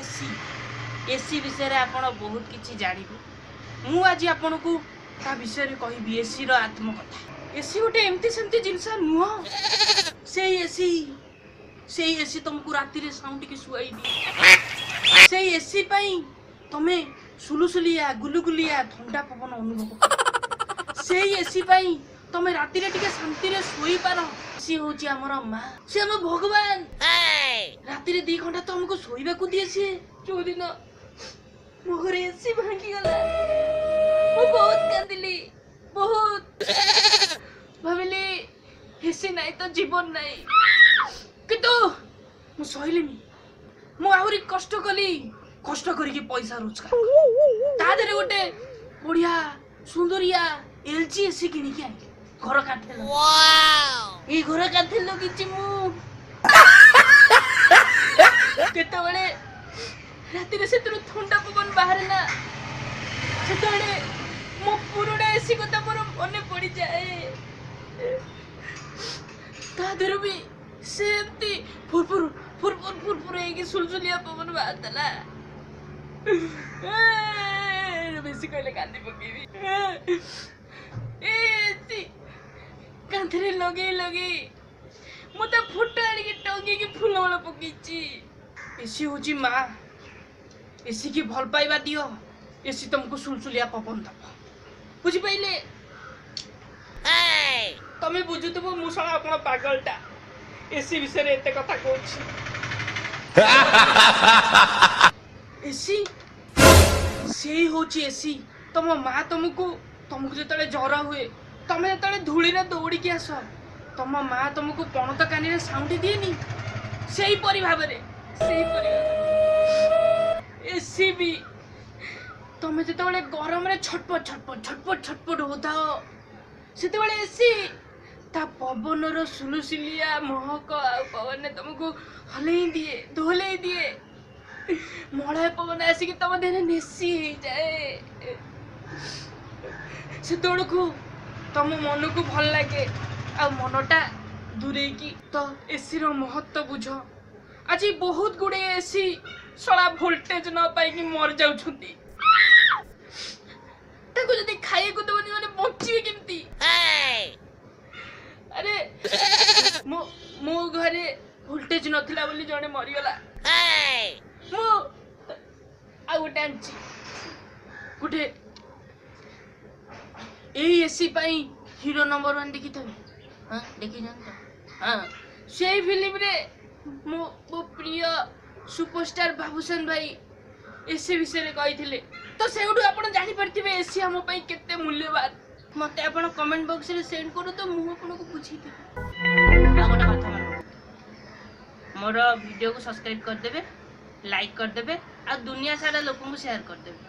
AC. AC ବିଷୟରେ ଆପଣ ବହୁତ କିଛି ଜାଣିବେ। ମୁଁ ଆଜି ଆପଣଙ୍କୁ ତା ବିଷୟରେ କହିବି, ଏସିର ଆତ୍ମକଥା। ଏସି ଗୋଟେ ଏମିତି ସେମିତି ଜିନିଷ ନୁହଁ। ସେଇ ଏସି ତମକୁ ରାତିରେ ସାଉଁଟିକି ଶୁଆଇ ଦିଏ। ସେଇ ଏସି ପାଇଁ ତମେ ସୁଲୁସୁଲିଆ ଗୁଲୁଗୁଲିଆ ଥଣ୍ଡା ପବନ ଅନୁଭବ କର। ସେଇ ଏସି ପାଇଁ ତମେ ରାତିରେ ଟିକେ ଶାନ୍ତିରେ ଶୋଇପାର। ସିଏ ହଉଛି ଆମର ମା, ସେ ଆମ ଭଗବାନ। ରାତିରେ 2 ଘଣ୍ଟା ତ ଆମକୁ ଶୋଇବାକୁ ଦିଏ ସିଏ। ଯୋଉଦିନ ମୋ ଘରେ ଏସି ଭାଙ୍ଗିଗଲା, ମୁଁ ବହୁତ କାନ୍ଦିଲି, ବହୁତ। ଭାବିଲି ଏସି ନାହିଁ ତ ଜୀବନ ନାହିଁ। କିନ୍ତୁ ମୁଁ ସହିଲିନି। ମୁଁ ଆହୁରି କଷ୍ଟ କଲି। କଷ୍ଟ କରିକି ପଇସା ରୋଜଗାର କଲି। ତା ଦେହରେ ଗୋଟେ ବଢିଆ ସୁନ୍ଦରିଆ ଏଲଜି ଏସି କିଣିକି ଆଣିଲି। ଘର କାନ୍ଥରେ ଲଗେଇଲି। ଏଇ ଘର କାନ୍ଥରେ ଲଗେଇଛି ମୁଁ। କେତେବେଳେ ରାତିରେ ସେଥିରୁ ଥଣ୍ଡା ପବନ ବାହାରିଲା, ସେତେବେଳେ ମୋ ପୁରୁଣା ଏସି କଥା ମୋର ମନେ ପଡ଼ିଯାଏ। ତା ଦେହରୁ ବି ସେମିତି ଫୁରଫୁର ଫୁରଫୁର ଫୁରଫୁର ହେଇକି ସୁଲସୁଲିଆ ପବନ ବାହାରିଥିଲା। ବେଶୀ କହିଲେ କାନ୍ଦି ପକେଇବି। ଏସି କାନ୍ଥରେ ଲଗେଇ ଲଗେଇ ମୁଁ ତା ଫଟୋ ଆଣିକି ଟଙ୍ଗେଇକି ଫୁଲମାଳ ପକେଇଛି। ଏସି ହଉଛି ମା। ଏସି କି ଭଲ ପାଇବା ଦିଅ, ଏସି ତମକୁ ସୁଲସୁଲିଆ ପବନ ଦବ। ବୁଝିପାରିଲେ? ତମେ ବୁଝୁଥିବ, ମୁଁ ଶଳା ଆପଣ ପାଗଳଟା, ଏସି ବିଷୟରେ ଏତେ କଥା କହୁଛି। ଏସି ସେଇ ହଉଛି ଏସି ତମ ମା। ତମକୁ ଯେତେବେଳେ ଜ୍ୱର ହୁଏ, ତମେ ଯେତେବେଳେ ଧୂଳିରେ ଦୌଡ଼ିକି ଆସ, ତମ ମା ତମକୁ ପଣତ କାନିରେ ସାଉଁଟି ଦିଏନି? ସେଇପରି ଭାବରେ ଏସି ବି ତମେ ଯେତେବେଳେ ଗରମରେ ଛଟପଟ ଛଟପଟ ଛଟପଟ ଛଟପଟ ହଉଥାଅ, ସେତେବେଳେ ଏସି ତା ପବନର ସୁଲୁସୁଲିଆ ମହକ ଆଉ ପବନରେ ତମକୁ ହଲେଇ ଦିଏ, ଦୋହଲେଇ ଦିଏ। ମଳୟ ପବନ ଆସିକି ତମ ଦେହରେ ନେସି ହେଇଯାଏ। ସେତେବେଳକୁ ତମ ମନକୁ ଭଲ ଲାଗେ ଆଉ ମନଟା ଦୂରେଇକି। ତ ଏସିର ମହତ୍ଵ ବୁଝ। ଆଜି ବହୁତ ଗୁଡିଏ ଏସି ଶଳା ଭୋଲ୍ଟେଜ ନ ପାଇକି ମରିଯାଉଛନ୍ତି। ତାକୁ ଯଦି ଖାଇବାକୁ ଦେବନି, ମାନେ ବଞ୍ଚିବେ କେମିତି? ଆରେ, ମୋ ମୋ ଘରେ ଭୋଲ୍ଟେଜ ନଥିଲା ବୋଲି ଜଣେ ମରିଗଲା। ମୁଁ ଆଉ ଗୋଟେ ଆଣିଛି ଗୋଟେ। ଏଇ ଏସି ପାଇଁ ହିରୋ ନମ୍ବର 1 ଦେଖିଥିବେ। ହଁ, ଦେଖିଛନ୍ତି ତ? ହଁ, ସେଇ ଫିଲ୍ମରେ ମୋ ମୋ ପ୍ରିୟ ସୁପରଷ୍ଟାର ବାବୁସାନ ଭାଇ ଏସି ବିଷୟରେ କହିଥିଲେ। ତ ସେଇଠୁ ଆପଣ ଜାଣିପାରିଥିବେ ଏସି ଆମ ପାଇଁ କେତେ ମୂଲ୍ୟବାନ। ମତେ ଆପଣ କମେଣ୍ଟ ବକ୍ସରେ ସେଣ୍ଡ କରନ୍ତୁ, ମୁଁ ଆପଣଙ୍କୁ ବୁଝେଇଦେବି। ଆଉ ଗୋଟେ କଥା ମନେ ରଖନ୍ତୁ, ମୋର ଭିଡ଼ିଓକୁ ସବସ୍କ୍ରାଇବ୍ କରିଦେବେ, ଲାଇକ୍ କରିଦେବେ ଆଉ ଦୁନିଆ ସାରା ଲୋକଙ୍କୁ ସେୟାର କରିଦେବେ।